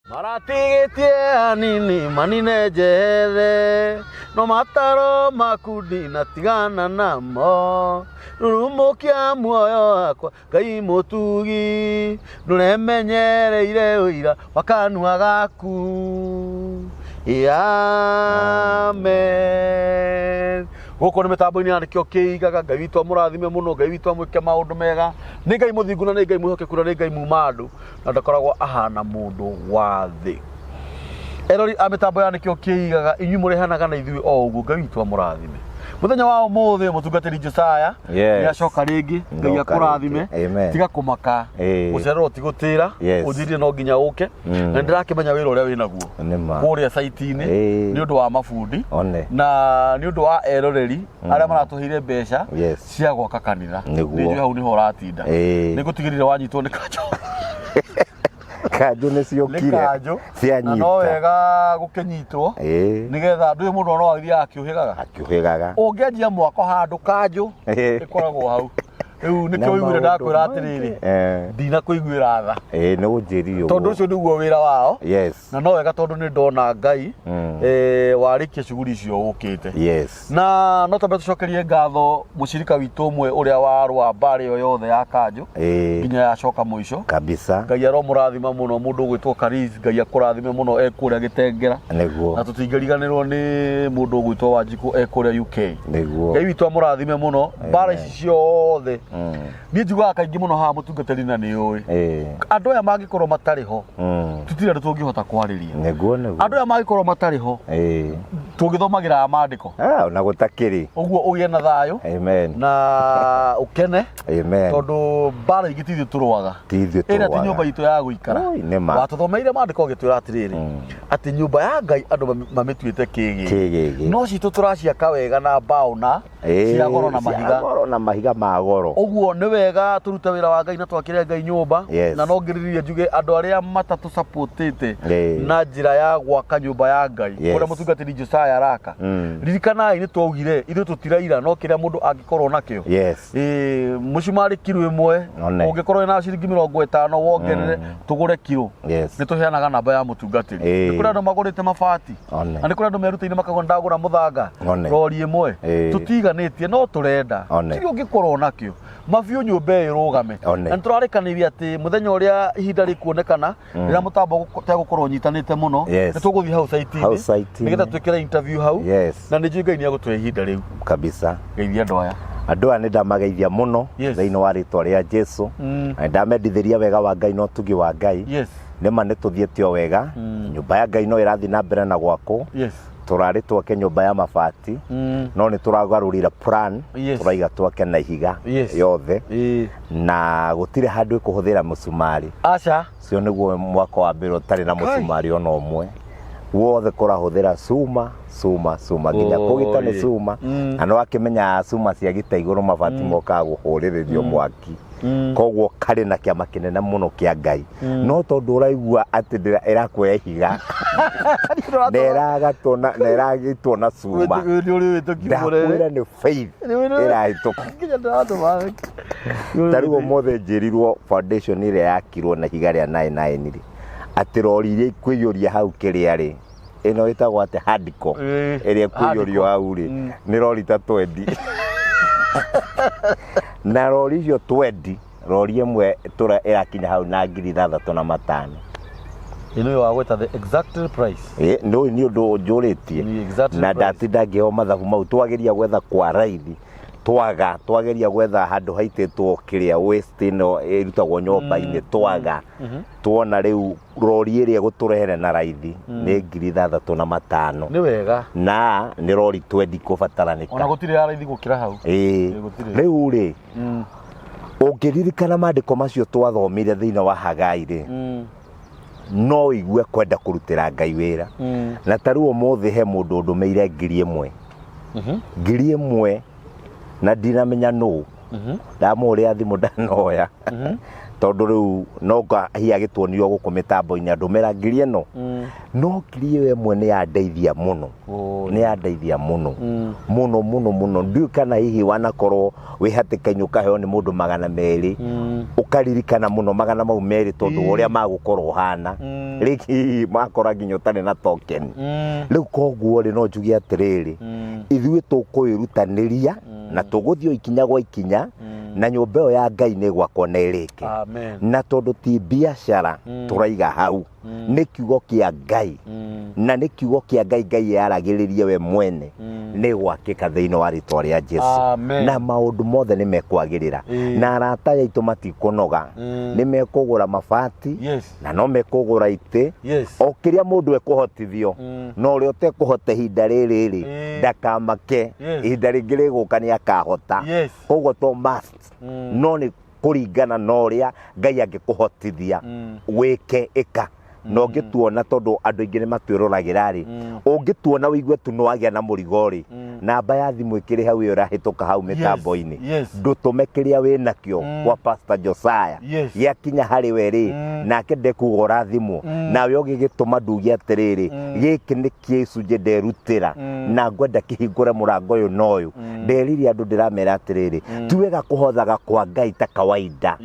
Maratigĩtie hanini manine njehere, no mataro maku ndinatigana namo. Rurumũkia muoyo wakwa Ngai mũtugi, ndũremenyereire ũira wa kanua gaku. Amen. Gũkũ nĩ mĩtambo-inĩ ya nĩkĩo kĩigaga. Ngai witũ amũrathime mũno, Ngai witũ amwĩke maũndũ mega. Nĩ Ngai mũthingu na nĩ Ngai mwĩhokeku na nĩ Ngai muma andũ, na ndakoragwo ahana mũndũ wa thĩ. Erori a mĩtambo ya nĩkĩo kĩigaga, inyuĩ mũrehanaga na ithuĩ o ũguo, Ngai witũ amũrathime. Mũthenya wa ũmũthĩ mũtungatĩri Josiah Yes. nĩ acoka rĩngĩ. Ngai Ndoka akũrathime. rĩngĩ. Amen. Tiga kũmaka, gũcererwo ti gũtĩra. Ũnjĩrire no nginya ũke, na nĩndĩrakĩmenya wĩra ũrĩa wĩnaguo Nĩ ma. kũrĩa site-inĩ nĩ ũndũ wa mabundi One. na nĩ ũndũ wa eroreri arĩa maratũheire mbeca cia gwaka kanitha. Nĩguo. Nĩ njũĩ hau nĩho ũratinda. Nĩ ngũtigĩrĩra wanyitwo nĩ kanjũ. Kanjũ nĩ Nĩ ciokire. kanjũ. Na Cianyita. no wega gũkĩnyitwo nĩgetha ndũĩ mũndũ no athiaga akĩũhĩgaga. Akĩũhĩgaga. Ũngĩanjia mwako handũ kanjũ ĩkoragwo hau. Rĩu nĩkĩo Na ũiguire maũndũ ndakwĩra atĩrĩrĩ, maingĩ. ndinakũiguĩra tha. Ĩĩ, nĩ ũnjĩrire Tondũ ũguo. ũcio nĩguo wĩra wao. Na no wega tondũ nĩ ndona Ngai warĩkia cuguri icio ũkĩte. Na no twambe tũcokerie ngatho mũcirika witũ ũmwe ũrĩa warũa mbarĩ ĩyo yothe ya kanjũ nginya yacoka mũico. Kabisa. Ngai aromũrathima mũno mũndũ ũgwĩtwo Kariz, Ngai akũrathime mũno e kũrĩa Gĩtengera. Nĩguo. Na tũtingĩriganĩrwo nĩ mũndũ ũgwĩtwo Wanjikũ e kũrĩa UK. Nĩguo. Ngai witũ amũrathime mũno mbara ici ciothe. Niĩ njugaga kaingĩ mũno haha mũtungatĩri na nĩ ũĩ. Andũ aya mangĩkorwo matarĩ ho, tũtirĩ andũ tũngĩhota kwarĩria. Nĩguo, nĩguo. Andũ aya mangĩkorwo matarĩ ho, tũngĩthomagĩra maandĩko. Ah, ona gũtakĩrĩ. Ũguo ũgĩe na thayũ. Amen. Na ũkene. Amen. Tondũ mbara ingĩ ti ithuĩ tũrũaga. Ti ithuĩ Ĩrĩa ti tũrũaga. nyũmba itũ ya gũikara. Oi, nĩ ma. Watũthomeire maandĩko ũgĩtwĩra atĩrĩrĩ, atĩ nyũmba ya Ngai andũ mamĩtuĩte kĩgĩgĩ. Kĩgĩgĩ. No citũ tũraciaka wega na mbaũ na cia goro na Cia mahiga. goro na mahiga ma goro. Ũguo nĩ wega tũrute wĩra wa Ngai na twakĩre Ngai nyũmba. Na no ngĩrĩrĩrie njuge andũ arĩa matatũsupportĩte na njĩra ya gwaka nyũmba ya Ngai, kũrĩa mũtungatĩri Josiah araka. Ririkanai nĩ twaugire ithuĩ tũtiraira, no kĩrĩa mũndũ angĩkorwo nakĩo. Mũcumarĩ kiro ĩmwe, One. ũngĩkorwo wĩna ciringi 50 wongerere tũgũre kiro. Nĩ tũheanaga namba ya mũtungatĩri. Nĩ kũrĩ andũ magũrĩte mabati. One. Na nĩ kũrĩ andũ merutĩire makauga ndagũra mũthanga One. rori ĩmwe. Tũtiganĩtie no tũrenda. One. Kĩrĩa ũngĩkorwo nakĩo mabiũ nyũmba ĩyo ĩrũgame. One. Na nĩ tũrarĩkanĩire atĩ mũthenya ũrĩa ihinda rĩkuonekana, rĩrĩa mũtambo ũtegũkorwo ũnyitanĩte mũno, nĩ tũgũthiĩ hau site-inĩ, Hau site-inĩ. nĩgetha twĩkĩre interview hau. Na nĩ njũĩ Ngai nĩ egũtũhe ihinda rĩu. Kabisa. Geithia andũ aya. Andũ aya nĩ ndamageithia mũno thĩinĩ wa rĩtwa rĩa Jesu. Na ndamendithĩria wega wa Ngai na ũtugi wa Ngai. Nĩ ma nĩ tũthiĩte o wega. Nyũmba ya Ngai no ĩrathiĩ na mbere na gwakwo. Tũrarĩ twake nyũmba ya mabati, no nĩ tũragarũrire plan, tũraiga twake na ihiga yothe. Na gũtirĩ handũ ĩkũhũthĩra mũcumarĩ. Aca. Ũcio nĩguo mwaka wa mbere ũtarĩ na mũcumarĩ ona ũmwe. Wothe kũrahũthĩra cuma, cuma, cuma, nginya kũgita nĩ cuma. Na nĩ wakĩmenya cuma cia gita igũrũ mabati mokaga kũhũrĩrĩrio mwaki. Koguo karĩ na kĩama kĩnene mũno kĩa Ngai. No tondũ ũraigua atĩ ĩrakuoya ihiga na ĩragatwo na ĩragitwo na cuma, ndakwĩra nĩ faith ĩrahĩtũka. Ta rĩu ũmũthĩ njĩrirwo foundation ĩrĩa yakirwo na ihiga rĩa nine nine rĩ, atĩ rori iria ikũiyũria hau kĩrĩa rĩ, ĩno ĩtagwo atĩ hardcore, ĩrĩa ĩkũiyũrio hau rĩ, nĩ rori ta 20. Na rori icio 20, rori ĩmwe ĩrakinya hau na 6500. Ĩno ĩyo wagweta the exact price. Nĩ nĩ ũndũ njũrĩtie. Ni exact Na price. ndatinda ngĩheo mathabu mau, twageria gwetha kwa raithi twaga, twageria gwetha handũ haitĩtwo kĩrĩa waste ĩno ĩrutagwo nyũmba-inĩ twaga. Tuona rĩu rori ĩrĩa ĩgũtũrehere na raithi nĩ 6500. Nĩ wega. Na nĩ rori 20 kũbataranĩka. Ona gũtirĩ ya raithi gũkĩra hau. Gũtirĩ. Rĩu rĩ, ũngĩririkana maandĩko macio twathomire thĩinĩ wa Hagai rĩ, no ũigue kwenda kũrutĩra Ngai wĩra. Na ta rĩu ũmũthĩ he mũndũ ũndũmĩire 1000. 1000 na ndinamenya nũ. Ndamũhũrĩra thimũ ndanoya. Tondũ rĩu no nga hihi agĩtuonio gũkũ mĩtambo-inĩ andũmĩra ngiri ĩno. No ngiri ĩyo ĩmwe nĩ yandeithia mũno. Nĩ yandeithia mũno. Mũno mũno mũno. Ndiũĩ kana hihi wanakorwo wĩ hatĩka-inĩ ũkaheo nĩ mũndũ 200. Ũkaririkana mũno magana mau merĩ tondũ wa ũrĩa magũkorwo ũhana. Rĩngĩ hihi makora nginya ũtarĩ na token. Rĩu koguo rĩ, no njuge atĩrĩrĩ, ithuĩ tũkwĩrutanĩria na tũgũthiĩ o ikinya gwa ikinya, na nyũmba ĩyo ya Ngai nĩ ĩgwakwo na ĩrĩke. Amen. Na tondũ ti biacara tũraiga hau, nĩ kiugo kĩa Ngai, na nĩ kiugo kĩa Ngai, Ngai yaragĩrĩrie we mwene, nĩ gwakĩka thĩinĩ wa rĩtwa rĩa Jesu. Amen. Na maũndũ mothe nĩ mekwagĩrĩra. Na arata aitũ matikũnoga, nĩ mekũgũra mabati, na no mekũgũra itĩ, o kĩrĩa mũndũ ekũhotithio. Na ũrĩa ũtekũhota ihinda rĩrĩ rĩ, ndakamake, ihinda rĩngĩ rĩgũka nĩ akahota. Koguo to must, no nĩ kũringana na ũrĩa Ngai angĩkũhotithia wĩke, ĩka. Na ũngĩtuona, tondũ andũ aingĩ nĩ matwĩroragĩra rĩ, ũngĩtuona ũigue tu nĩwagĩa na mũrigo rĩ, namba ya thimũ ĩkĩrĩ hau ĩyo ĩrahĩtũka hau mĩtambo-inĩ, ndũtũme kĩrĩa wĩ nakĩo kwa Pastor Josiah. Gĩakinya harĩ we rĩ, nake ndekuga ũrathimwo. Nawe ũgĩgĩtũma nduge atĩrĩrĩ, gĩkĩ nĩ gĩcunjĩ nderutĩra na ngwenda kĩhingũre mũrango ũyũ na ũyũ. Nderire andũ, ndĩramera atĩrĩrĩ, ti wega kũhothaga kwa Ngai ta kawaida.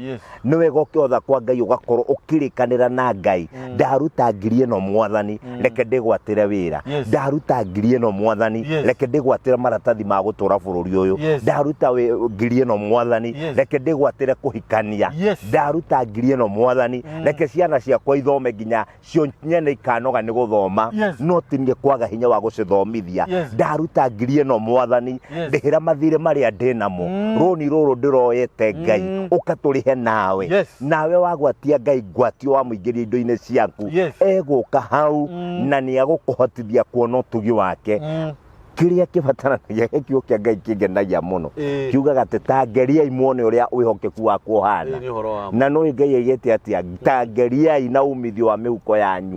Nĩ wega ũkĩhotha kwa Ngai ũgakorwo ũkĩrĩkanĩra na Ngai, ndaruta ngiri ĩno Mwathani, reke ndĩgwatĩre wĩra. Ndaruta ngiri ĩno Mwathani, reke ndĩgwatĩre maratathi ma gũtũra bũrũri ũyũ. Ndaruta ngiri ĩno Mwathani, reke ndĩgwatĩre kũhikania. Ndaruta ngiri ĩno Mwathani, reke ciana ciakwa ithome nginya cio nyene ikanoga nĩ gũthoma, no ti niĩ kwaga hinya wa gũcithomithia. Ndaruta ngiri ĩno Mwathani, ndĩhĩra mathirĩ marĩa ndĩ namo, rũni rũrũ ndĩroyete Ngai, ũka tũrĩhe nawe. Nawe wagwatia Ngai ngwatio, wamũingĩria indo-inĩ ciaku, egũka hau na nĩ agũkũhotithia kuona ũtugi wake. Kĩrĩa kĩbataranagia, gĩkiugo kĩa Ngai kĩngenagia mũno, kiugaga atĩ ta ngeriai muone ũrĩa wĩhokeku waku ũhana. Ĩĩ, nĩ ũhoro wa ma. Na nĩ Ngai aigĩte atĩa? Ta ngeriai na umithio wa mĩhuko yanyu.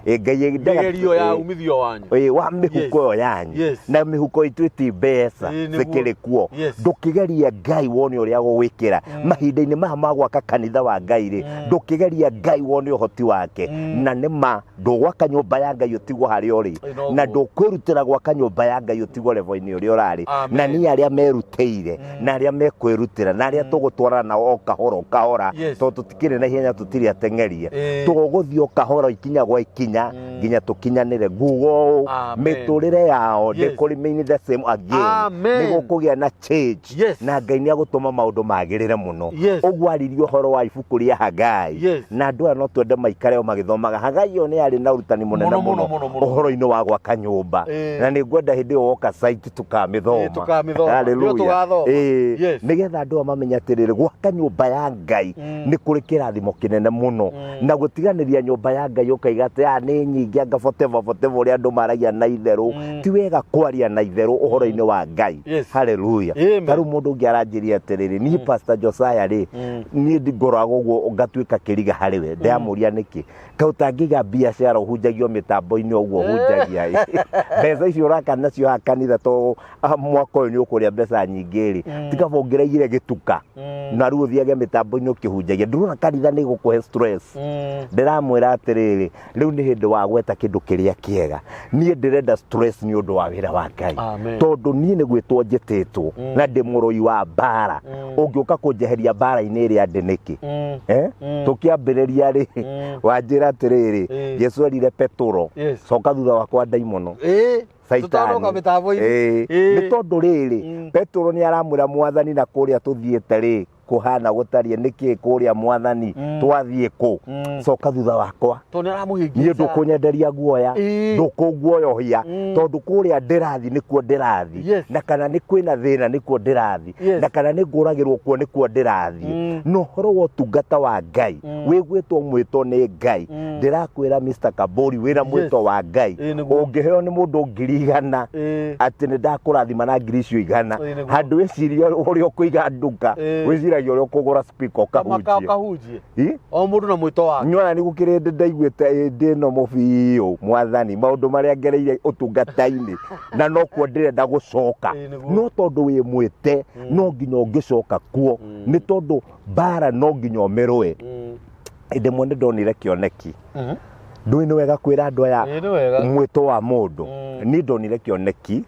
Ĩ, Ngai endaga Mĩgerio ya umithio wanyu. Ĩ, wa mĩhuko ĩyo yanyu. Na mĩhuko itũ ĩti mbeca Ĩ, nĩguo. cikĩrĩ kuo. Ndũkĩgeria Ngai wone ũrĩa gũgwĩkĩra mahinda-inĩ maya ma gwaka kanitha wa Ngai rĩ, ndũkĩgeria Ngai wone ũhoti wake. Na nĩ ma ndũgwaka nyũmba ya Ngai ũtigwo harĩa ũrĩ, Ĩ, noguo. na ndũkwĩrutĩra gwaka nyũmba ya Ngai ũtigwo level-inĩ ũrĩa ũrarĩ. Amen. Na niĩ arĩa merutĩire na arĩa mekwĩrutĩra na arĩa tũgũtwarana nao o kahora o kahora, tondũ tũtikĩrĩ na ihenya, tũtirĩ ateng'erie, tũgũthiĩ o kahora ikinya gwa ikinya nginya tũkinyanĩre. Nguga ũũ, Amen. mĩtũrĩre yao ndĩkũ remain the same again. Amen. Nĩ gũkũgĩa na change. Na Ngai nĩ agũtũma maũndũ magĩrĩre mũno. Ũguo aririe ũhoro wa ibuku rĩa Hagai. Na andũ aya no twende maikare o magĩthomaga Hagai. Ĩyo nĩ yarĩ na ũrutani mũnene Mũno, mũno mũno, mũno, mũno. ũhoro-inĩ wa gwaka nyũmba. Na nĩ ngwenda hĩndĩ ĩyo woka site tũkamĩthoma. Ĩĩ, tũkamĩthoma. Hallelujah. Nĩyo tũgathoma. Ĩĩ, nĩgetha andũ aya mamenye atĩrĩrĩ, gwaka nyũmba ya Ngai nĩ kũrĩ kĩrathimo kĩnene mũno, na gũtiganĩria nyũmba ya Ngai ũkaiga atĩ "Ah, nĩ nyingĩ anga whatever, whatever," ũrĩa andũ maragia na itherũ, ti wega kwaria na itherũ ũhoro-inĩ wa Ngai. Hallelujah. Amen. Ta rĩu mũndũ ũngĩ aranjĩria atĩrĩrĩ, niĩ Pastor Josiah rĩ, niĩ ngoragwo ũguo ngatuĩka kĩriga harĩ we. Ndamũria nĩkĩ, kaĩ ũtangĩiga biacara ũhunjagio mĩtambo-inĩ ũguo ũhunjagia ĩ? Mbeca icio ũraka nacio haha kanitha, to mwaka ũyũ nĩ ũkũrĩa mbeca nyingĩ rĩ, tiga bongereire gĩtuka na rĩu ũthiage mĩtambo-inĩ ũkĩhunjagia, ndũrona kanitha nĩ gũkũhe stress. Ndĩramwĩra atĩrĩrĩ, rĩu nĩ hĩndĩ wa gweta kĩndũ kĩrĩa kĩega. Niĩ ndĩrenda stress nĩ ũndũ wa wĩra wa Ngai. Amen. Tondũ niĩ nĩ gwĩtwo njĩtĩtwo na ndĩ mũrũi wa mbara. Ũngĩũka kũnjeheria mbara-inĩ ĩrĩa ndĩ nĩkĩ? Eh? Tũkĩambĩrĩria rĩ, wanjĩra atĩrĩrĩ, Jesu erire Petũro, coka thutha wakwa ndaimono. Ĩĩ. Caitani. Tũtanoka mĩtambo-inĩ. Ĩĩ. Nĩ tondũ rĩrĩ, Petũro nĩ aramwĩra Mwathani, na kũrĩa tũthiĩte rĩ, kũhana gũtariĩ nĩkĩ kũrĩa Mwathani? Twathiĩ kũ? Coka thutha wakwa. Tondũ nĩ aramũhĩngĩca. Niĩ ndũkũnyenderia guoya, ndũkũnguoyohia, tondũ kũrĩa ndĩrathiĩ nĩkuo ndĩrathiĩ. Na kana nĩ kwĩna thĩna nĩkuo ndĩrathiĩ, na kana nĩ ngũragĩrwo kuo nĩkuo ndĩrathiĩ. Na ũhoro wa ũtungata wa Ngai, wĩgwĩtwo mwĩto nĩ Ngai, ndĩrakwĩra Mr. Kabori, wĩna mwĩto wa Ngai. Ĩĩ, nĩguo. Ũngĩheo nĩ mũndũ 100,000, atĩ nĩ ndakũrathima na ngiri icio 100, Ĩĩ, nĩguo. handũ wĩcirie ũrĩa ũkũiga nduka, wĩciragia ũrĩa ũkũgũra speaker Kamaka ũkahunjie. Ũkahunjie. Ĩ? O mũndũ na mwĩto wake. Nyona nĩ gũkĩrĩ hĩndĩ ndaiguĩte ĩ ndĩ no biũ Mwathani, maũndũ marĩa ngereire ũtungata-inĩ na nokuo ndĩrenda gũcoka. Ĩĩ, nĩguo. No tondũ wĩ mwĩte, no nginya ũngĩcoka kuo, nĩ tondũ mbara no nginya ũmĩrũe. Hĩndĩ ĩmwe nĩ ndonire kĩoneki. Ndũĩ nĩ wega kwĩra andũ aya Ĩĩ, nĩ wega. mwĩto wa mũndũ. Niĩ ndonire kĩoneki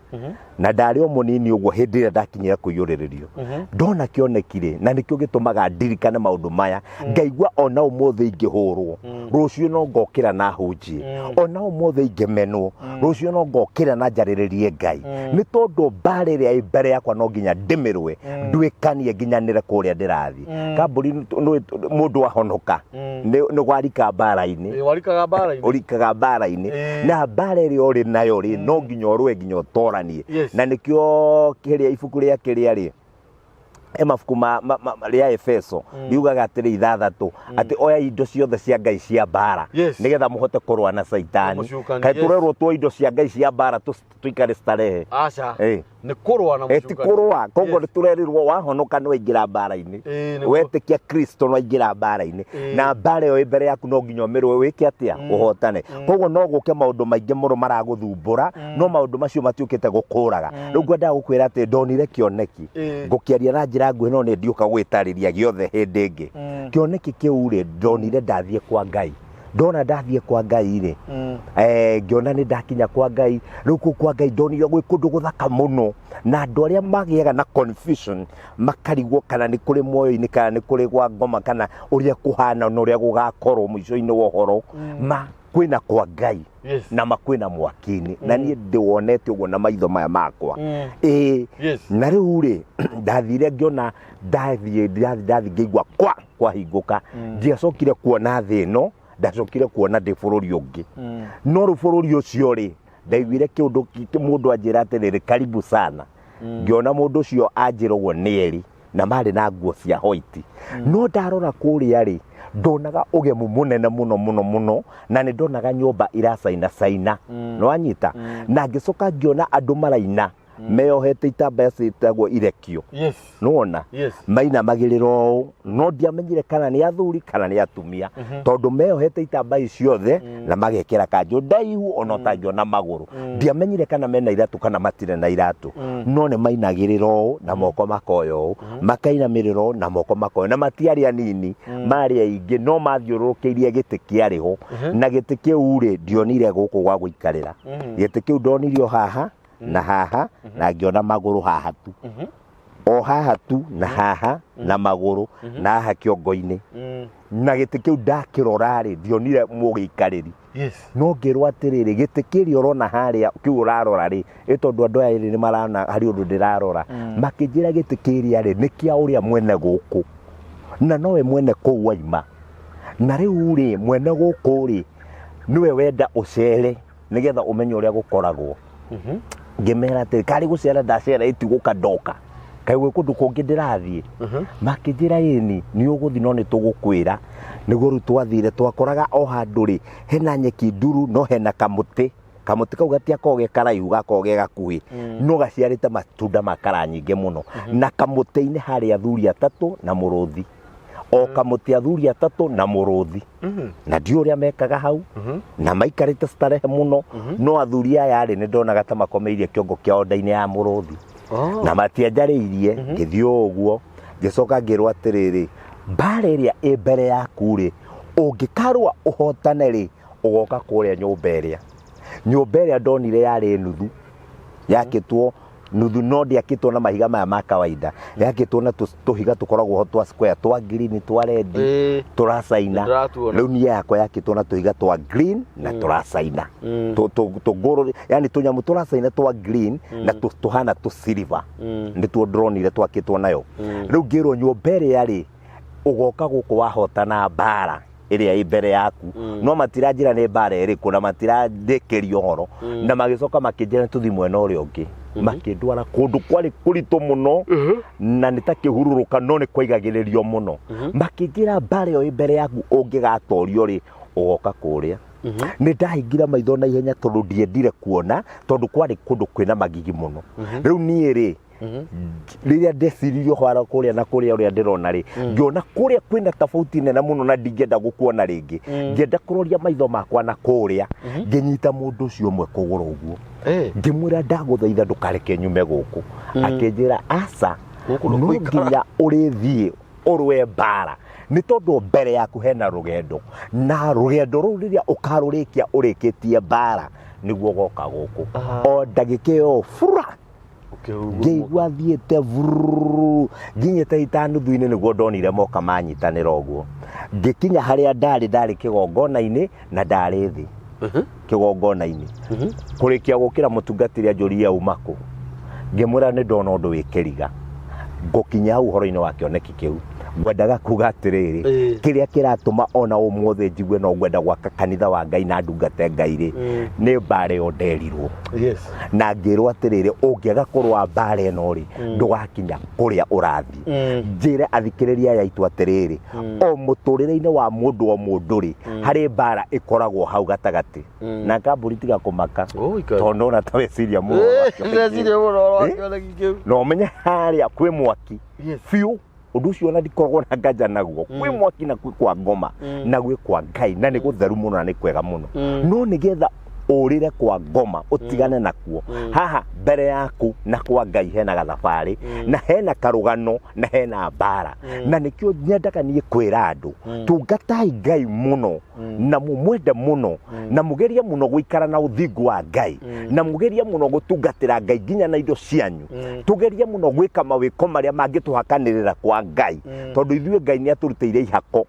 na ndarĩ o mũnini ũguo hĩndĩ ĩrĩa ndakinyire kũiyũrĩrĩrio. Ndona kĩoneki rĩ, na nĩkĩo gĩtũmaga ndirikane maũndũ maya, ngaigua ona ũmũthĩ ingĩhũrwo, rũciũ no ngokĩra na hunjie. Ona ũmũthĩ ingĩmenwo, rũciũ no ngokĩra na njarĩrĩrie Ngai. Nĩ tondũ mbara ĩrĩa ĩ mbere yakwa no nginya ndĩmĩrũe, nduĩkanie nginyanĩre kũrĩa ndĩrathiĩ. Kambũri nĩ mũndũ ahonoka nĩ gwarika mbara-inĩ. Ĩĩ, warikaga mbara-inĩ. Ũrikaga mbara-inĩ. Na mbara ĩrĩa ũrĩ nayo rĩ, no nginya ũrũe nginya ũtoranie. Na nĩkĩo kĩrĩa ibuku rĩa kĩrĩa rĩ, he mabuku ma rĩa Efeso riugaga atĩrĩ 6 atĩ oya indo ciothe cia Ngai cia mbara nĩgetha mũhote kũrũa na Caitani. Mũcukani, Kaĩ tũrerwo tuoe indo cia Ngai cia mbara tũikare starehe? Aca. Ĩ. Nĩ kũrũa na Ĩ, ti mũcukani. Kũrũa koguo nĩ tũrerirwo wahonoka nĩ waingĩra mbara-inĩ. Ĩĩ, nĩguo. Wetĩkia Kristo nĩ waingĩra mbara-inĩ. Na mbara ĩyo ĩ mbere yaku no nginya ũmĩrũe wĩke atĩa? Ũhotane. Koguo no gũke maũndũ maingĩ mũno maragũthumbũra, no maũndũ macio matiũkĩte gũkũraga. Rĩu ngwendaga gũkwĩra atĩ ndonire kĩoneki. Ngũkĩaria na njĩra nguhĩ, no nĩ ndiũka gwĩtarĩria gĩothe hĩndĩ ĩngĩ. Kĩoneki kĩu rĩ, ndonire ndathiĩ kwa Ngai. Ndona ndathiĩ kwa Ngai rĩ, ngĩona nĩ ndakinya kwa Ngai. Rĩu kũu kwa Ngai ndonire gwĩ kũndũ gũthaka mũno, na andũ arĩa magĩaga na confusion makarigwo kana nĩ kũrĩ muoyo-inĩ kana nĩ kũrĩ gwa ngoma kana ũrĩa kũhana na ũrĩa gũgakorwo mũico-inĩ wa ũhoro, ma kwĩna kwa Ngai na ma kwĩna mwaki-inĩ, na niĩ ndĩwonete ũguo na maitho maya makwa. Ĩĩ. Na rĩu rĩ, ndathire ngĩona ndathiĩ ndathiĩ ngĩigua kwa kwahingũka. Ndiacokire kuona thĩ ĩno, ndacokire kuona ndĩ bũrũri ũngĩ. No rĩu bũrũri ũcio rĩ, ndaiguire kĩũndũ mũndũ anjĩra atĩrĩrĩ, "Karibu sana." Ngĩona mũndũ ũcio anjĩra ũguo nĩ eri na marĩ na nguo cia white. No ndarora kũrĩa rĩ, ndonaga ũgemu mũnene mũno mũno mũno, na nĩ ndonaga nyũmba iracaina caina. Nĩwanyita? Na ngĩcoka ngĩona andũ maraina meyohete itambaya ciĩtagwo irekio. Nĩwona? Mainamagĩrĩra ũũ, no ndiamenyire kana nĩ athuri kana nĩ atumia, tondũ meyohete itambaya ciothe na magekĩra kanjũ ndaihu ona ũtangĩona magũrũ. Ndiamenyire kana mena iratũ kana matirĩ na iratũ, no nĩ mainagĩrĩra ũũ na moko makoya ũũ, makainamĩrĩra ũũ na moko makoya, na matiarĩ anini, marĩ aingĩ, no mathiũrũrũkĩirie gĩtĩ kĩarĩ ho. Na gĩtĩ kĩu rĩ, ndionire gũkũ gwa gũikarĩra. Gĩtĩ kĩu ndonirio haha na haha, na ngĩona magũrũ haha tu, o haha tu na haha na magũrũ na haha kĩongo-inĩ. Na gĩtĩ kĩu ndakĩrora rĩ, ndionire mũgĩikarĩri. No ngĩrwo atĩrĩrĩ, gĩtĩ kĩrĩa ũrona harĩa kĩu ũrarora rĩ, ĩ tondũ andũ aya erĩ nĩ marona harĩ ũndũ ndĩrarora, makĩnjĩra gĩtĩ kĩrĩa rĩ nĩ kĩa ũrĩa mwene gũkũ, na nowe mwene kũu waima. Na rĩu rĩ, mwene gũkũ rĩ, nĩwe wenda ũcere nĩgetha ũmenye ũrĩa gũkoragwo. Ngĩmera atĩrĩ, karĩ gũcera ndacera, ĩtigũka ndoka, kaĩ gwĩ kũndũ kũngĩ ndĩrathiĩ? Makĩnjĩra ĩni, nĩ ũgũthiĩ, no nĩ tũgũkwĩra. Nĩguo rĩu twathire, twakoraga o handũ rĩ hena nyeki nduru, no hena kamũtĩ. Kamũtĩ kau gatiakoragwo ge karaihu, gakoragwo ge gakuhĩ, no gaciarĩte matunda ma kara nyingĩ mũno. Na kamũtĩ-inĩ harĩ athuri atatũ na mũrũthi, o kamũtĩ athuri atatũ na mũrũthi. Na ndiũ ũrĩa mekaga hau na maikarĩte starehe mũno, no athuri aya rĩ, nĩ ndonaga ta makomeirie kĩongo kĩao nda-inĩ ya mũrũthi. Na matianjarĩirie. Ngĩthiĩ o ũguo, ngĩcoka ngĩrwo atĩrĩrĩ, mbara ĩrĩa ĩ mbere yaku rĩ, ũngĩkarũa ũhotane rĩ, ũgoka kũrĩa nyũmba ĩrĩa. Nyũmba ĩrĩa ndonire yarĩ nuthu yakĩtwo nuthu, no ndĩakĩtwo na mahiga maya ma kawaida, yakĩtwo na tũhiga tũkoragwo ho twa square, twa green, twa red, tũracaina. Ndĩratuona. Rĩu niĩ yakwa yakĩtwo na tũhiga twa green na tũracaina, tũngũrũ, yani tũnyamũ tũracaina twa green na tũhana tũ silver, nĩtuo ndĩronire twakĩtwo nayo. Rĩu ngĩrwo nyũmba ĩrĩa rĩ, ũgoka gũkũ wahotana mbara ĩrĩa ĩ mbere yaku. No matiranjĩra nĩ mbara ĩrĩkũ na matirandĩkĩria ũhoro. Na magĩcoka makĩnjĩra tũthi mwena ũrĩa ũngĩ, makĩndwara kũndũ kwarĩ kũritũ mũno na nĩ ta kĩhurũrũka, no nĩ kwaigagĩrĩrio mũno. Makĩnjĩra mbara ĩyo ĩ mbere yaku ũngĩgatorio rĩ, ũgoka kũrĩa. Nĩ ndahingire maitho na ihenya tondũ ndiendire kuona, tondũ kwarĩ kũndũ kwĩna magigi mũno. Rĩu niĩ rĩ, rĩrĩa ndeciririe ũhoro kũrĩa na kũrĩa ũrĩa ndĩrona rĩ, ngĩona kũrĩa kwĩna tofauti nene mũno na ndingĩenda gũkuona rĩngĩ. Ngĩenda kũroria maitho makwa na kũrĩa. Ngĩnyita mũndũ ũcio ũmwe kũgũrũ ũguo, ngĩmwĩra, "Ndagũthaitha ndũkareke nyume gũkũ." Akĩnjĩra, "Aca, Gũkũ nĩ no gũikara." nginya ũrĩthiĩ." Ũrũe mbara nĩ tondũ mbere yaku hena rũgendo, na rũgendo rũu rĩrĩa ũkarũrĩkia ũrĩkĩtie mbara nĩguo ũgoka gũkũ. O ndagĩka ĩyo bura Ũkĩhuhwo. Ngĩigua thiĩte vururu nginyĩte itanuthu-inĩ nĩguo ndonire moka manyitanĩra ũguo. Ngĩkinya harĩa ndarĩ, ndarĩ kĩgongona-inĩ na ndarĩ thĩ kĩgongona-inĩ. Kũrĩkia gũkĩra, mũtungatĩri anjũririe, "Auma kũ?" Ngĩmwĩra nĩ ndona ũndũ wĩ kĩriga. Ngũkinya hau ũhoro-inĩ wa kĩoneki kĩu, ngwendaga kuga atĩrĩrĩ, kĩrĩa kĩratũma ona ũmũthĩ njigue no ngwenda gwaka kanitha wa Ngai na ndungate Ngai rĩ, nĩ mbara ĩyo nderirwo na ngĩrwo atĩrĩrĩ, ũngĩaga kũrũa mbara ĩno rĩ, ndũgakinya kũrĩa ũrathiĩ. Njĩre athikĩrĩria aya aitũ atĩrĩrĩ, o mũtũrĩre-inĩ wa mũndũ o mũndũ rĩ, harĩ mbara ĩkoragwo hau gatagatĩ. Na kambũri tiga kũmaka, Oh, ikari. tondũ ndona ta weciria mũno wa kĩoneki. Ndeciria mũno ũhoro wa Eh? kĩoneki kĩu. Na ũmenye harĩa kwĩ mwaki biũ. Ũndũ ũcio ona ndikoragwo na nganja naguo. Kwĩ mwaki na kwĩ kwa ngoma na gwĩ kwa Ngai, na nĩ gũtheru mũno na nĩ kwega mũno. No nĩgetha ũrĩre kwa ngoma ũtigane nakuo, haha mbere yaku na kwa Ngai hena gathabarĩ na hena karũgano na hena mbara. Na nĩkĩo nyendaga niĩ kwĩra andũ, tungatai Ngai mũno na mũmwende mũno na mũgerie mũno gũikara na ũthingu wa Ngai na mũgerie mũno gũtungatĩra Ngai nginya na indo cianyu. Tũgerie mũno gwĩka mawĩko marĩa mangĩtũhakanĩrĩra kwa Ngai, tondũ ithuĩ Ngai nĩ atũrutĩire ihako.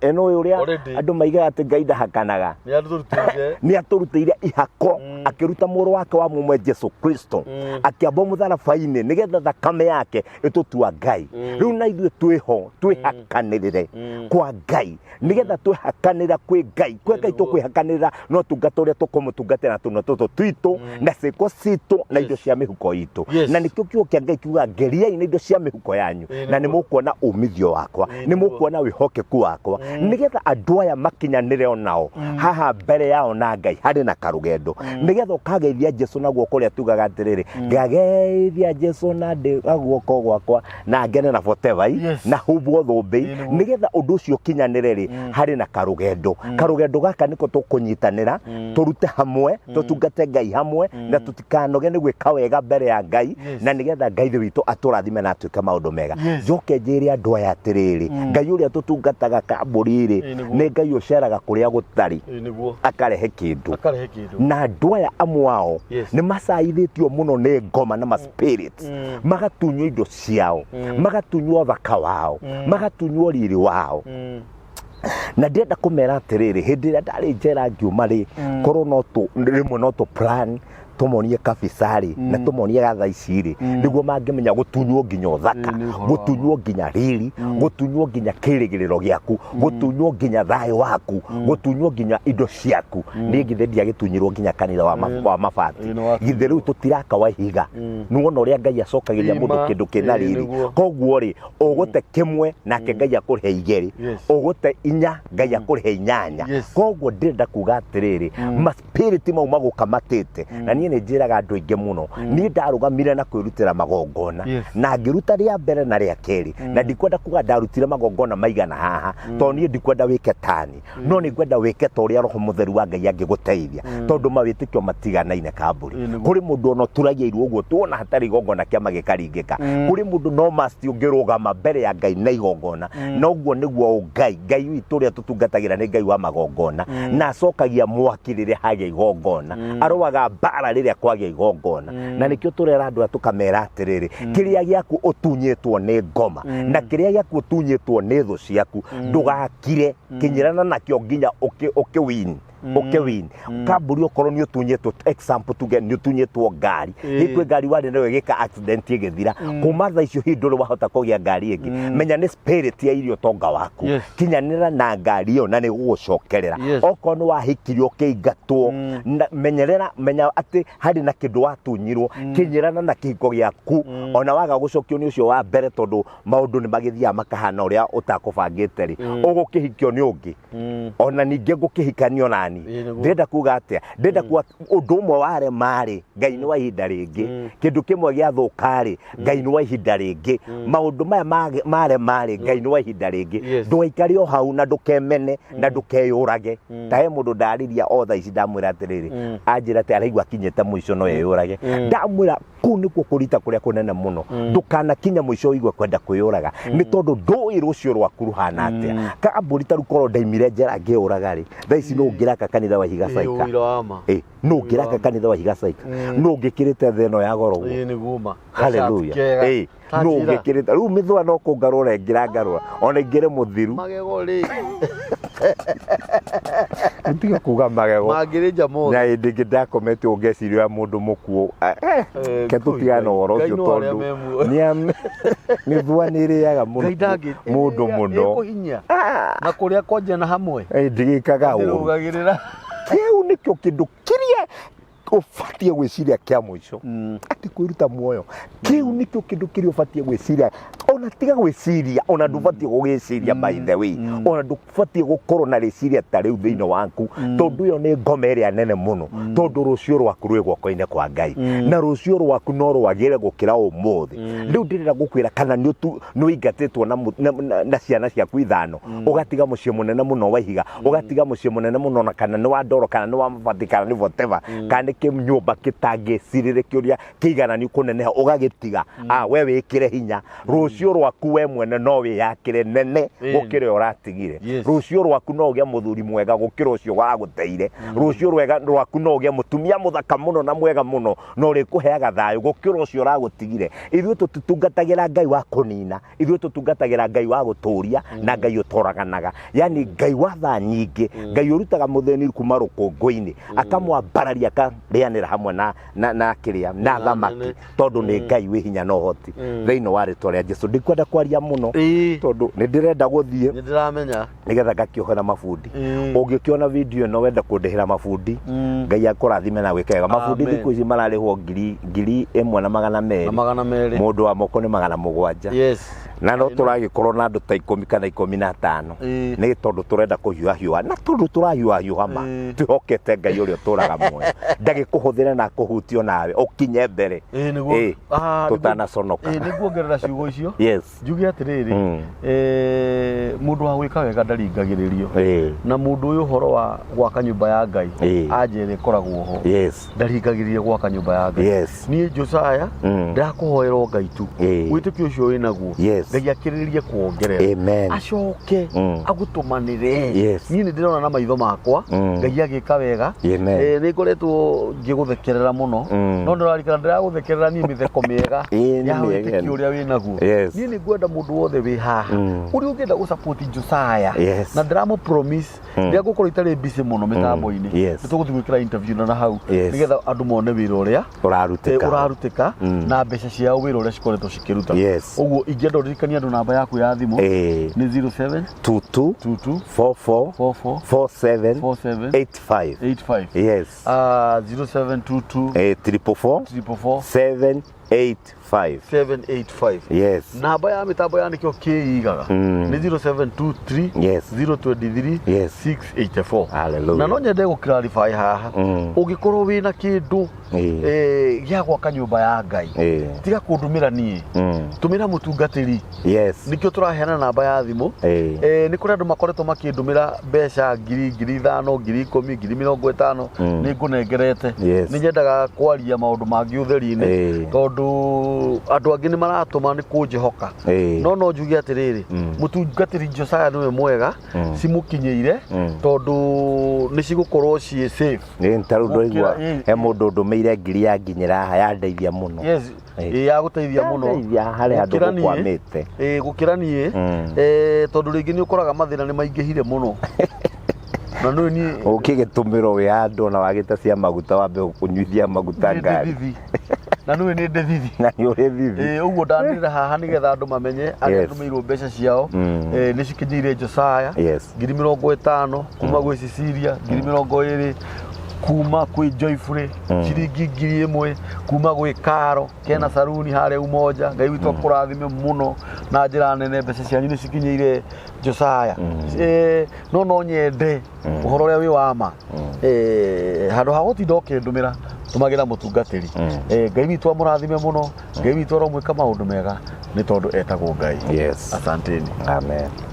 Ĩno ũyũ ũrĩa Already. andũ maigaga atĩ Ngai ndahakanaga. Nĩ atũrutĩire. Nĩ atũrutĩire ihako, akĩruta mũrũ wake wa mũmwe Jesu Kristo, akĩambwo mũtharaba-inĩ nĩgetha thakame yake ĩtũtua Ngai. Rĩu na ithuĩ twĩho twĩhakanĩrĩre kwa Ngai, nĩgetha twĩhakanĩra kwĩ Ngai, kwĩ Ngai tũkwĩhakanĩrĩra no tungata ũrĩa tũkũmũtungatĩra na tũnua tũtũ twitũ na ciĩko citũ na indo cia mĩhuko itũ. Na nĩkĩo kiugo kĩa Ngai kiugaga, "Ngeriai na indo cia mĩhuko yanyu na nĩ mũkuona umithio wakwa, nĩ mũkuona wĩhokeku wakwa," nĩgetha andũ aya makinyanĩre onao haha mbere yao na Ngai harĩ na karũgendo, nĩgetha ũkageithia Jesu na guoko ũrĩa tugaga atĩrĩrĩ, "Ngageithia Jesu na ndĩ na guoko gwakwa na ngene na forever," na humbwo thũmbĩ. Nĩgetha ũndũ ũcio ũkinyanĩre rĩ, harĩ na karũgendo. Karũgendo gaka nĩko tũkũnyitanĩra tũrute hamwe, tũtungate Ngai hamwe na tũtikanoge nĩ gwĩka wega mbere ya Ngai, na nĩgetha Ngai thĩ witũ atũrathime na atuĩke maũndũ mega. Njoke njĩre andũ aya atĩrĩrĩ, Ngai ũrĩa tũtungataga kambũri rĩ, nĩ Ngai ũceraga kũrĩa gũtarĩ Ĩĩ nĩguo. akarehe kĩndũ. Akarehe kĩndũ. Na andũ aya amwe ao nĩ macaithĩtio mũno nĩ ngoma na ma spirits, magatunywo indo ciao, magatunywo ũthaka wao, magatunywo riri wao. Na ndĩrenda kũmera atĩrĩrĩ, hĩndĩ ĩrĩa ndarĩ njera ngiuma rĩ, korwo no tũ rĩmwe no tũ plan tũmonie kabisa rĩ na tũmonie gatha ici rĩ, nĩguo mangĩmenya gũtunywo nginya ũthaka, Ĩĩ, nĩ ũhoro wa gũtunywo nginya riri, gũtunywo nginya kĩrĩgĩrĩro gĩaku, gũtunywo nginya thayũ waku, gũtunywo nginya indo ciaku. Niĩ githĩ ndiagĩtunyirwo nginya kanitha wa, wa mabati? Ĩĩ, nĩ watunyirwo. Githĩ rĩu tũtiraka wa ihiga? Nĩwona ũrĩa Ngai acokagĩria mũndũ Ima. kĩndũ kĩna Ĩĩ, riri? nĩguo. Koguo rĩ, ũgũte kĩmwe nake Ngai akũrĩhe igĩrĩ, ũgũte inya Ngai akũrĩhe inyanya. Koguo ndĩrenda kuga atĩrĩrĩ, maspiriti mau magũkamatĩte. Na niĩ nĩ njĩraga andũ aingĩ mũno, niĩ ndarũgamire na kwĩrutĩra magongona na ngĩruta rĩa mbere na rĩa kerĩ, na ndikwenda kuga ndarutire magongona maigana haha, tondũ niĩ ndikwenda wĩke tani, no nĩ ngwenda wĩke ta ũrĩa Roho Mũtheru wa Ngai angĩgũteithia, tondũ mawĩtĩkio matiganaine kambũri. Kũrĩ mũndũ ona ũturagia iru ũguo tuona hatarĩ igongona kĩama gĩkaringĩka. Kũrĩ mũndũ no must ũngĩrũgama mbere ya Ngai na igongona, na ũguo nĩguo ũngai Ngai witũ ũrĩa tũtungatagĩra nĩ Ngai wa magongona, na acokagia mwaki rĩrĩa hagĩa igongona, arũaga mbara rĩrĩa kwagĩa igongona. Na nĩkĩo tũrera andũ aya tũkamera atĩrĩrĩ, kĩrĩa gĩaku ũtunyĩtwo nĩ ngoma na kĩrĩa gĩaku ũtunyĩtwo nĩ thũ ciaku, ndũgakire, kinyĩrana nakĩo nginya ũkĩ win, ũkĩ win kamburi. Okorwo nĩ ũtunyĩtwo, example, tuge nĩ ũtunyĩtwo ngari, hihi kwĩ ngari warĩ nayo ĩgĩka accident ĩgĩthira, kuma thaa icio hihi ndũrĩ wahota kũgĩa ngari ĩngĩ, menya nĩ spirit ya irio ũtonga waku. Kinyanĩra na ngari ĩyo na nĩ gũgũcokerera. Okorwo nĩ wahikirio ũkĩingatwo, menyerera, menya atĩ harĩ na kĩndũ watunyirwo, kinyĩrana na kĩhiko gĩaku ona waga gũcokio nĩ ũcio wa mbere, tondũ maũndũ nĩ magĩthiaga makahana ũrĩa ũtakũbangĩte rĩ, ũgũkĩhikio nĩ ũngĩ, ona ningĩ ngũkĩhikanio nani. nani. Ĩĩ, nĩguo. Ndĩrenda kuga atĩa? Ndĩrenda kuga ũndũ ũmwe warema-rĩ, Ngai nĩ wa ihinda rĩngĩ. Kĩndũ kĩmwe gĩathũka-rĩ, Ngai nĩ wa ihinda rĩngĩ. Maũndũ maya marema-rĩ, Ngai nĩ wa ihinda rĩngĩ. Yes. Ndũgaikare o hau na ndũkemene na ndũkeyũrage. Ta he mũndũ ndarĩria o thaa ici ndamwĩra atĩrĩrĩ, anjĩra atĩ araigua akinyĩte mũico no eyũrage. Ndamwĩra kũu nĩkuo kũrita kũrĩa kũnene mũno. Ndũkanakinya mũico ũigue kwenda kwĩyũraga, nĩ tondũ ndũĩ rũciũ rwaku rũhana atĩa. Kambũri ta rĩu korwo ndaimire njera ngĩyũraga rĩ, thaa ici nũ ũngĩraka kanitha wa Ihiga Ĩĩ, Saika? ũira wa ma. Ĩ, nũ ũngĩraka kanitha wa Ihiga Saika? Nũ ũngĩkĩrĩte thĩ ĩno ya goro ũguo? Ĩĩ, nĩguo ma. Hallelujah. Gacati kega. Ĩ, Ta nũ njĩra. ũngĩkĩrĩte rĩu mĩthũa no kũngarũra ĩngĩrangarũra ona ingĩrĩ mũthiru. Magego rĩ. Tiga kuga magego. Mangĩrĩnja mothe. Na hĩndĩ ĩngĩ ndakomete ũngeciria mũndũ mũkuũ. Eh, Ke tũtigane na ũhoro Ngai ũcio no arĩa tondũ me muoyo. mĩthũa nĩ ĩrĩaga mũno Ngai ndangĩ mũndũ mũno. Ĩkũhinyia. Na kũrĩa kwanjia na hamwe. Eh, ndigĩkaga ũru. Ndĩrũgagĩrĩra. Kĩu nĩkĩo kĩndũ kĩrĩa ũbatiĩ gwĩciria kĩa mũico, atĩ kwĩruta muoyo. Kĩu nĩkĩo kĩndũ kĩrĩa ũbatiĩ gwĩciria. Ona tiga gwĩciria, ona ndũbatiĩ gũgĩciria, by the way, ona ndũbatiĩ gũkorwo na rĩciria ta rĩu thĩinĩ waku, tondũ ĩyo nĩ ngoma ĩrĩa nene mũno, tondũ rũciũ rwaku rwĩ guoko-inĩ kwa Ngai, na rũciũ rwaku no rwagĩre gũkĩra ũmũthĩ. Rĩu ndĩrenda gũkwĩra kana nĩ ũingatĩtwo na ciana ciaku ithano, ũgatiga mũciĩ mũnene mũno wa Ihiga, ũgatiga mũciĩ mũnene mũno, na kana nĩ wa ndoro, kana nĩ wa mabati, kana nĩ whatever, kana nĩ kĩnyũmba kĩtangĩcirĩrĩkio ũrĩa kĩigananu kũneneha, ũgagĩtiga. We wĩkĩre hinya, rũciũ rwaku we mwene no wĩyakĩre nene gũkĩra ũrĩa ũratigire. Rũciũ rwaku no ũgĩe mũthuri mwega gũkĩra ũcio wagũteire. Rũciũ rwaku no ũgĩe mũtumia mũthaka mũno na mwega mũno na ũrĩkũheaga thayũ gũkĩra ũcio ũragũtigire. Ithuĩ tũtitungatagĩra Ngai wa kũnina, ithuĩ tũtungatagĩra Ngai wa gũtũria na Ngai ũtoraganaga, yani Ngai wa tha nyingĩ, Ngai ũrutaga mũthĩni kuma rũkũngũ-inĩ akamwambararia akarĩanĩra hamwe na kĩrĩa na thamaki, tondũ nĩ Ngai wĩ hinya na ũhoti. Thĩinĩ wa rĩtwa rĩa Jesu ndikwenda kwaria mũno tondũ nĩ ndĩrenda gũthiĩ. Nĩ ndĩramenya. Nĩgetha ngakĩohera mabundi. Ũngĩkĩona video ĩno wenda kũndĩhĩra mabundi, Ngai akũrathime na gwĩka wega. Mabundi Amen. thikũ ici mararĩhwo 1200. Na 200. Mũndũ wa moko nĩ 700. Na no tũragĩkorwo na andũ ta 10 kana 15. Nĩ tondũ tũrenda kũhiũhahiũha, na tondũ tũrahiũhahiũha ma twĩhokete Ngai ũrĩa ũtũraga muoyo ndagĩkũhũthĩre na akũhutio nawe ũkinye mbere. Ĩĩ, nĩguo. Tũtanaconoka. Ĩĩ, nĩguongerera ciugo icio. Njuge atĩrĩrĩ, mũndũ wa gwĩka wega ndaringagĩrĩrio. Na mũndũ ũyũ ũhoro wa gwaka nyũmba ya Ngai, anja ĩrĩa ĩkoragwo ho, ndaringagĩrĩria gwaka nyũmba ya Ngai. Niĩ Josiah, ndakũhoera o Ngai tu. Wĩtĩkio ũcio wĩ naguo, Ngai akĩrĩrĩrie kuongerera. Amen. Acoke agũtũmanĩre. Niĩ nĩ ndĩrona na maitho makwa, Ngai agĩka wega. Amen. Nĩ ngoretwo ngĩgũthekerera mũno. No ndĩrarikana ndĩragũthekerera niĩ mĩtheko mĩega Ĩĩ, nĩ ya mĩega. wĩtĩkio ũrĩa wĩ naguo. Niĩ nĩ ngwenda mũndũ wothe wĩ haha ũrĩa ũngĩenda gũ support Josiah, na ndĩramũ promise rĩrĩa ngũkorwo itarĩ busy mũno mĩtambo-inĩ, nĩ tũgũthiĩ gwĩkĩra interview na hau, nĩgetha andũ mone wĩra ũrĩa Ũrarutĩka. Ũrarutĩka na mbeca ciao wĩra ũrĩa cikoretwo cikĩruta. Ũguo ingĩenda ũririkanie andũ namba yaku ya thimũ nĩ 07 22 22 44 44 47 47 85. 85. 0722 444 444 785. 785. Namba ya mĩtambo ya nĩkĩo kĩigaga nĩ 0723 023 684. Hallelujah. Na no nyende gũ clarify haha, ũngĩkorwo wĩna kĩndũ gĩa gwaka nyũmba ya Ngai, tiga kũndũmĩra niĩ, tũmĩra mũtungatĩri. Nĩkĩo tũraheana namba ya thimũ. Nĩ kũrĩ andũ makoretwo makĩndũmĩra mbeca ngiri, 5000, 10,000, 50,000, nĩ ngũnengerete. Nĩ nyendaga kwaria maũndũ mangĩ ũtheri-inĩ, tondũ andũ angĩ nĩ maratũma nĩ kũnjĩhoka. No njuge atĩrĩrĩ, mũtungatĩri Josiah nĩwe mwega, cimũkinyĩire, tondũ nĩ cigũkorwo ciĩ safe. Nĩ ta rĩu ndaigua Gũkĩra- he mũndũ ndũmĩire ngiri ya nginyĩra haha, yandeithia mũno. Ĩĩ, ya gũteithia mũno. Yandeithia harĩa handũ Gũkĩra niĩ. gũkwamĩte. Ĩĩ, gũkĩra niĩ. Tondũ rĩngĩ nĩ ũkoraga mathĩna nĩ maingĩhire mũno. Na nĩ niĩ Ũkĩgĩtũmĩrwo wĩ handũ ona wagĩte cia maguta, wambe kũnyuithia maguta nĩ ngari. ndĩthithi. Na nĩ nĩ ndĩthithi. Na nĩ ũrĩ thithi. Ĩĩ, ũguo ndanĩrĩra haha nĩgetha andũ mamenye arĩa ndũmĩirwo mbeca ciao, nĩ cikinyĩire Josiah, 50,000 kuma gwĩ Cecilia, 20,000. Kuma kwĩ Joyfully, ciringi 1000 kuma gwĩ Karo kena saruni harĩa Umoja. Ngai witũ akũrathime mũno na njĩra nene. Mbeca cianyu nĩ cikinyĩire Josiah. No no nyende ũhoro ũrĩa wĩ wa ma. Handũ ha gũtinda ũkĩndũmĩra, tũmagĩra mũtungatĩri. Ngai witũ amũrathime mũno. Ngai witũ aromwĩka maũndũ mega nĩ tondũ etagwo Ngai. Yes. Asanteni. Amen.